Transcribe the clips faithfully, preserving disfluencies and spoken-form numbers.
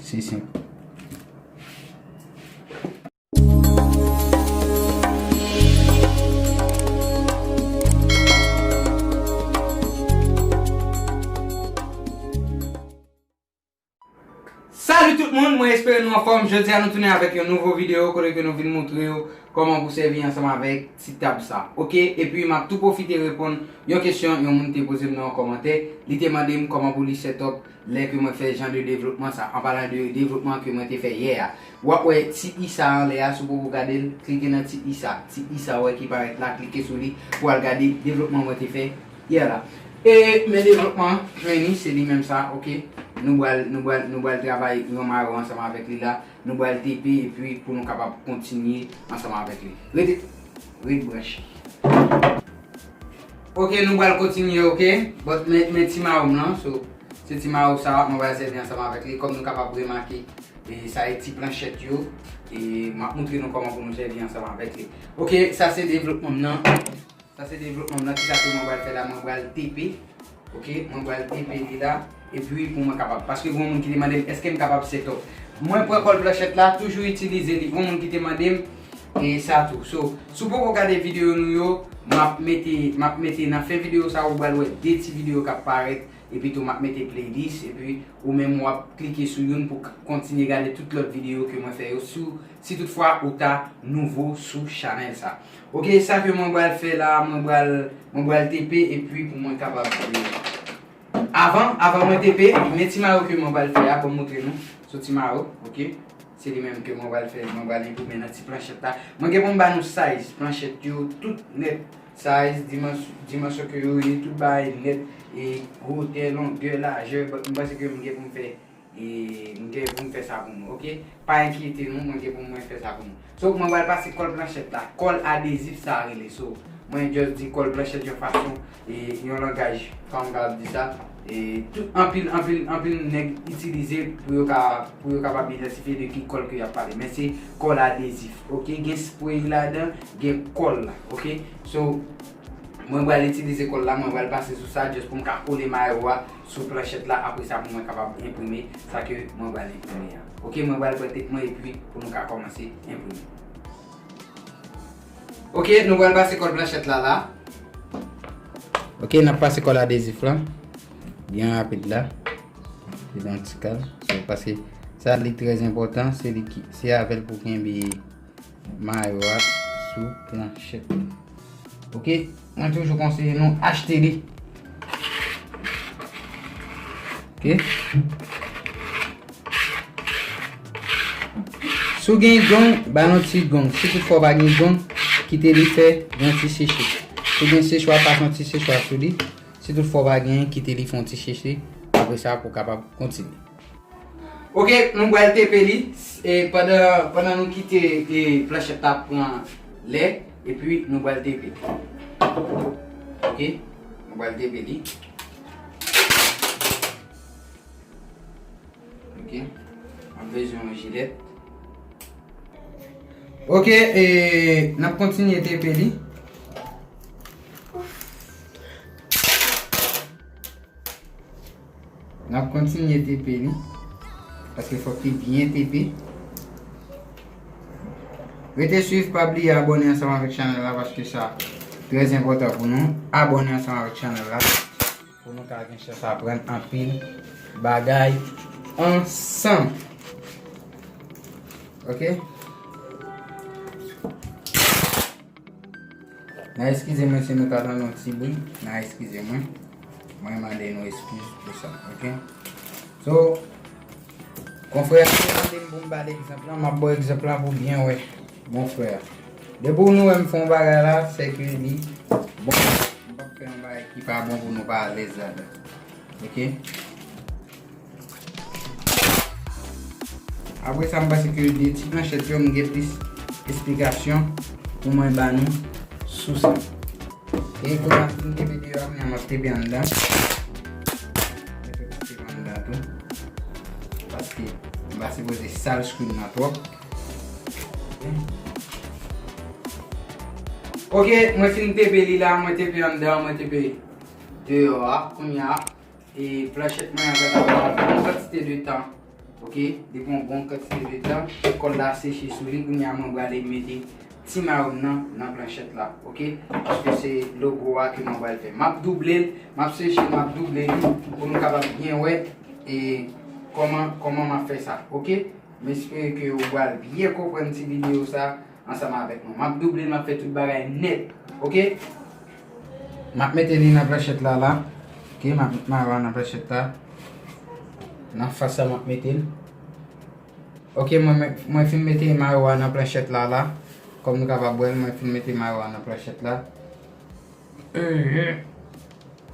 Se senp. Salut tout moun, mwen espere nou anfòm. Jodi a nou tounen avèk yon nouvo videyo kote ke nou vin montre yo kòman pou sèvi ansanm avèk ti tab sa. Oke, epi m ap tou pwofite reponn yon kesyon yon moun te poze m nan yon kòmantè. Li te mande m kòman pou li set up lè ke mwen fè jan de devlopman sa. An palan de devlopman ke mwen te fè yè a. W ap wè ti i sa anlè a, si w poko gade l, klike nan ti i sa. Ti i sa w wè ki parèt la, klike sou li pou w al gade devlopman mwen te fè yè la. E men devlopman, men ni, se li menm sa, oke. Nou pral, nou pral, nou pral travay yon mayo ansanm avèk li la. Nou pral T P epi pou nou kapab kontinye ansanm avèk li. Rete, ret branche. Oke, nou pral kontinye, oke. But men, men ti mayo m lan, so, se ti mayo sa, mwen pral sèvi ansanm avèk li. Kòm nou kapab remake, e sa e ti planchèt yo, e m ap montre nou kòman pou nou sèvi ansanm avèk li. Oke, sa se devlopman m nan. Sa se devlopman m nan. Kisa ke mwen pral fè la? Mwen pral T P. Oke, mwen pral T P li la. Epi pou mwen kapab. Paske gen moun ki te mande m, èske m kapab set up? Mwen pran kòl planchèt la, toujou itilize li. Gen moun ki te mande m, e sa tou. So, si w poko gade videyo nou yo, m ap mete, m ap mete nan fen videyo sa, ou pral wè de ti videyo k ap parèt. Epi tou, m ap mete playlist. Epi ou menm w ap klike sou youn pou k-, kontinye gade tout lòt videyo ke mwen fè yo sou, si toutfwa ou ta nouvo sou chanèl sa. Oke, sa ke mwen pral fè la, mwen pral, mwen pral T P epi pou mwen kapab, e, avan, avan mwen T P, men ti mayo ke mwen pral fè a, pou m montre nou. Se ti mayo, oke. Se li menm ke mwen pral fè, mwen pral enprime nan ti planchèt la. Mwen gen pou m ba nou size planchèt yo tout nèt. Size, dimans-, dimansyon ke yo ye, tout bagay nèt. E gwotè, longè, lajè, but m panse ke m gen pou m fè, e m gen pou m fè sa pou nou, oke? Pa enkyete nou, mwen gen pou mwen fè sa pou nou. So, mwen pral pase kòl planchèt la, kòl adezif sa a rele. So, mwen just di kòl planchèt yon fason, e yon langaj, kòman m kapab di sa, e tout, anpil, anpil, anpil nèg itilize pou yo ka, pou yo kapab idantifye de ki kòl ke y ap pale. Men se kòl adezif, oke? Gen spray ladan, gen kòl la, oke? So, mwen pral itilize kòl la, mwen pral pase sou sa, just pou m ka kole mayo a sou planchèt la, apre sa pou mwen kapab enprime sa ke mwen pral enprime a. Oke, mwen pral pran tèt mwen epi pou nou ka kòmanse enprime. Oke, nou pral pase kòl planchèt la la. Oke, n ap pase kòl adezif la. Byen rapid la. Li nan ti kal. So, paske sa li trè enpòtan, se li ki, se avè l pou kenbe mayo a sou planchèt. Oke, mwen toujou konseye nou achte li. Oke. Si w gen gong, ba l yon ti gong. Si toutfwa w pa gen gong, kite li fè yon ti seche. Si w gen sechwa, pase yon ti sechwa sou li. Si toutfwa w pa genyen, kite li fè yon ti seche. Apre sa, pou w kapab kontinye. Oke, nou pral T P li. E pandan, pandan nou kite, e, planchèt la pran lè, epi nou pral T P. Oke, nou pral T P li. Oke, m ap bezwen yon jilèt. Oke, e, n ap kontinye T P li. N ap kontinye T P li. Paske fòk li byen T P. Rete swiv, pa bliye abòne ansanm avèk chanèl la, paske sa trè enpòtan pou nou. Abòne ansanm avèk chanèl la. Pou nou ka gen chans aprann anpil bagay ansanm. Oke? N a eskize mwen si nou ta tande yon ti bri. N a eskize mwen. Mwen mande nou eskiz pou sa, oke? So, konfrè a te mande m pou m ba l egzanp lan, m ap ba w egzanp lan pou w byen wè, monfrè. Depi nou wè m fè yon bagay la, se ke li bon. M p ap fè yon bagay ki pa bon pou nou pa alèz ladan. Oke? Apre sa, m panse ke de ti planchèt yo, m gen plis esplikasyon pou mwen ba nou sou sa. E kounye a, m fin T P deyò a, kounye a, m ap T P anndan. Mwen fè T P anndan tou. Paske m pa sipoze sal screen nan twòp. Oke, mwen fin T P li la, mwen T P anndan, mwen T P deyò a, kounye a. E planchèt mwen an gentan pran yon kantite de tan Ok, depi yon bon kantite de tan, kòd la seche sou li, kounye a mwen prale mete ti mayo m nan, nan planchèt la, ok? Paske se logo a ke mwen pral fè. M ap double l, m ap seche l, m ap double li pou nou kapab byen wè e kòman, kòman m ap fè sa, ok? M espere ke ou pral byen konprann ti videyo sa ansanm avèk mwen. M ap double l, m ap fè tout bagay nèt, ok? M ap mete li nan planchèt la, la. Ok, m ap met mayo a nan planchèt la. Nan fas sa, m ap mete l. Ok, mwen, mwen, mwen fin mete mayo a nan planchèt la, la. Kòm nou kapab wè l, mwen fin mete mayo a nan planchèt la.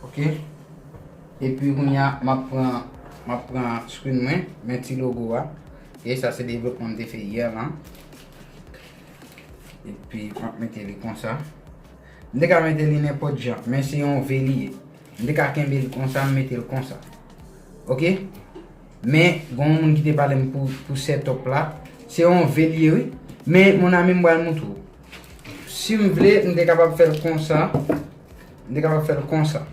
Ok. Epi kounye a, m ap pran, m ap pran screen mwen, men ti logo a. E sa se devlopman m te fè yè la. Epi m ap mete li konsa. M te ka mete li nenpòt jan, men se yon V li ye. M te ka kenbe l konsa, m mete l konsa. Ok? Men, gen yon moun ki te pale m pou, pou setup la. Se yon V li ye, wi. Men, mon ami, m pral montre w. Si m vle, m te kapab fè l konsa. M te kapab fè l konsa.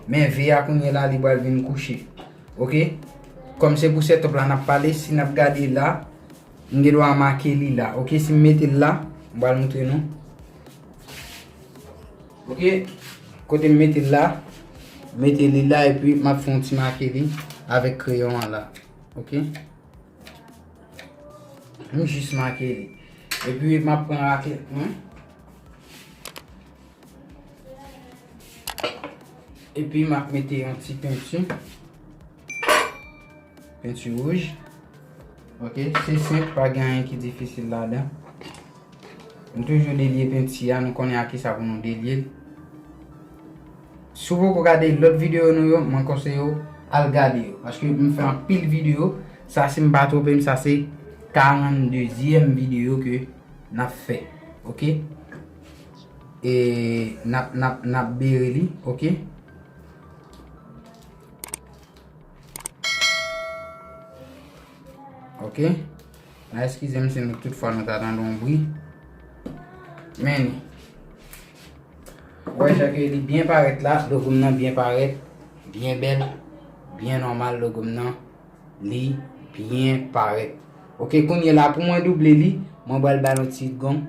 Men V a kounye la, li pral vin kouche. Ok? Kòm se pou setup la n ap pale, si n ap gade la, m gen dwa make li la. Ok, si m mete l la, m pral montre nou. Ok, kote m mete l la, mete li la, epi m ap fè yon ti make li avèk kreyon an la. Ok? M jis make li. Epi m ap pran raklèt mwen. Epi m ap mete yon ti penti. Penti wouj. Ok, se senp, pa gen anyen ki difisil ladan. Nou toujou delye penti a, nou konnen a kisa pou nou delye l. Si w poko gade lòt videyo nou yo, mwen konseye w al gade yo. Paske m fè anpil videyo, sa si m pa twonpe m, sa se karanndezyèm videyo ke n ap fè. Ok? E n ap, n ap, n ap bere li, ok? Ok. N a eskize m si nou tout fwa nou ta tande yon bri. Men, ou wè jan ke li byen parèt la, logo m nan byen parèt, byen bèl, byen nòmal logo m nan, li byen parèt. Ok, kounye la pou mwen double li, mwen pral ba l yon ti gong.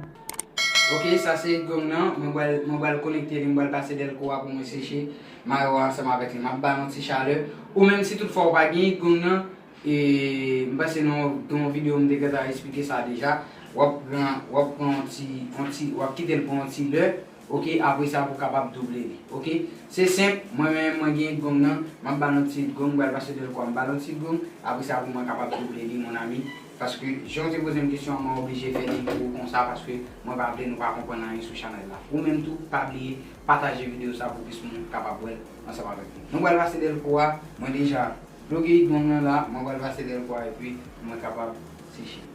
Ok, sa se gong nan, mwen pral, mwen pral konekte li, mwen pral pase dèlko a pou mwen seche mayo a ansanm avèk li. M ap ba l yon ti chalè. Ou menm si tout fwa ou pa gen gong nan, e, m panse nan, nan yon videyo m te gentan eksplike sa deja. W ap pran, w ap pran yon ti, yon ti, w ap kite l pou yon ti lè. Ok, apre sa pou w kapab double li. Ok, se senp, mwen menm, mwen gen gong nan, m ap ba l yon ti gong, m pral pase dèlko a, m ba l yon ti gong, apre sa pou mwen kapab double li, mon ami. Paske, jan w te poze m kesyon an, mwen oblije fè li pou ou konsa, paske mwen pa vle nou pa konprann anyen sou chanèl la. Ou menm tou, pa bliye, pataje videyo sa pou plis moun kapab wè l ansanm avèk nou. Nou pral pase dèlko a, mwen deja ploge gong nan la, mwen pral pase dèlko a epi mwen kapab seche.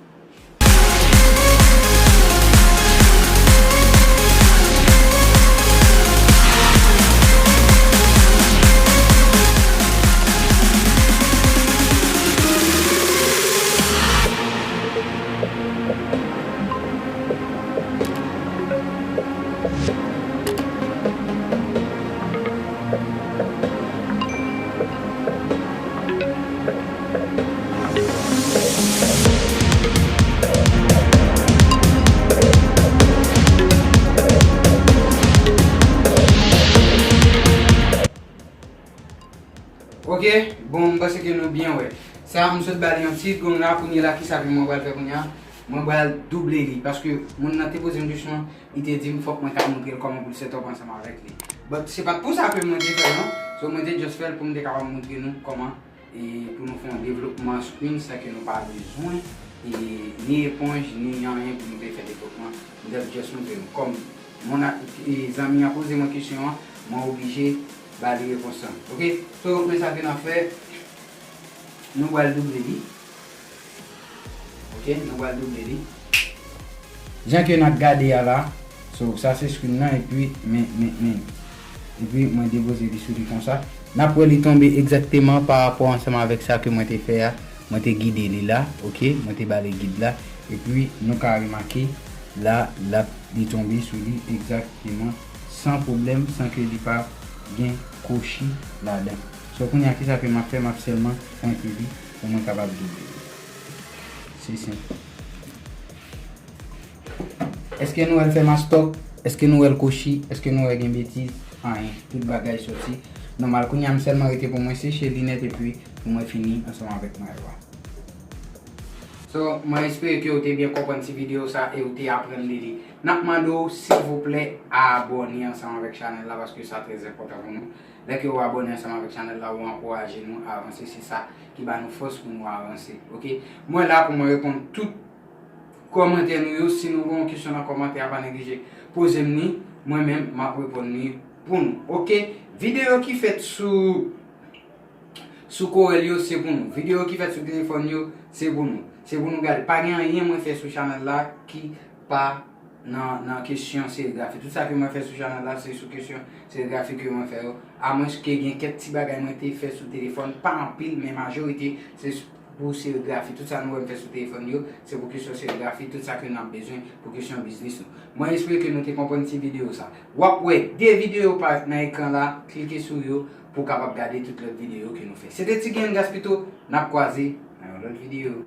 Ok, bon, m panse ke nou byen wè. Sa, m sot ba li yon ti gong la, kounye la, kisa ke mwen pral fè kounye a? Mwen pral double li, paske moun nan te poze m kesyon, li te di m fòk mwen ta montre l kòman pou l set up ansanm avèk li. But, se pa t pou sa ke mwen te fè l, non. So, mwen te just fè l pou m te kapab montre nou kòman e pou nou fè yon devlopman screen san ke nou pa bezwen e ni eponj, ni anyen pou nou te fè devlopman. M t ap just montre nou. Kòm moun a, e, zanmi an poze mwen kesyon an, mwen oblije ba li repons lan. Ok? So, men sa ke n ap fè, nou pral double li. Ok, nou pral double li. Jan ke n ap gade a la, so, sa se screen nan, epi, men, men, men. Epi, mwen depoze li sou li konsa. N ap wè li tonbe egzakteman pa rapò ansanm avèk sa ke mwen te fè a. Mwen te gide li la, ok? Mwen te ba li gid la. Epi, nou ka remake la, l ap, li tonbe sou li egzakteman, san pwoblèm, san ke li pa gen kwochi ladan. So, kounye a, kisa ke m ap fè? M ap sèlman pwente li pou mwen kapab double li. Èske nou wè l fè mastòk? Èske nou wè l kochi? Èske nou wè gen betiz? Anyen. Tout bagay soti nòmal. Kounye a m sèlman rete pou mwen seche li nèt epi pou mwen fini ansanm avèk mayo a. So, mwen espere ke w te byen konprann ti videyo sa e w te aprann de li. N ap mande w, silvouplè, abòne ansanm avèk chanèl la, paske sa trè enpòtan pou nou. Lè ke w abòne ansanm avèk chanèl la, w ankouraje nou avanse. Se sa ki ba nou fòs pou nou avanse. Oke? Mwen la pou mwen reponn tout kòmantè nou yo. Si nou gen yon kesyon nan kòmantè a, pa neglije poze m li. Mwen menm, m ap reponn li pou nou. Oke? Videyo ki fèt sou sou korèl yo, se pou nou. Videyo ki fèt sou telefòn yo, se pou nou. Se pou nou gade. Pa gen anyen mwen fè sou chanèl la ki pa nan, nan kesyon serigrafi. Tout sa ke mwen fè sou chanèl la, se sou kesyon serigrafi ke mwen fè yo. Amwens ke gen kèk ti bagay mwen te fè sou telefòn, pa anpil, men majorite, se s-, pou serigrafi. Tout sa nou wè m fè sou telefòn yo, se pou kesyon serigrafi, tout sa ke n ap bezwen pou kesyon biznis nou. Mwen espere ke nou te konprann ti videyo sa. W ap wè de videyo parèt nan ekran la, klike sou yo pou w kapab gade tout lòt videyo ke nou fè. Se te Ti Gen Gaspito, n ap kwaze nan yon lòt videyo.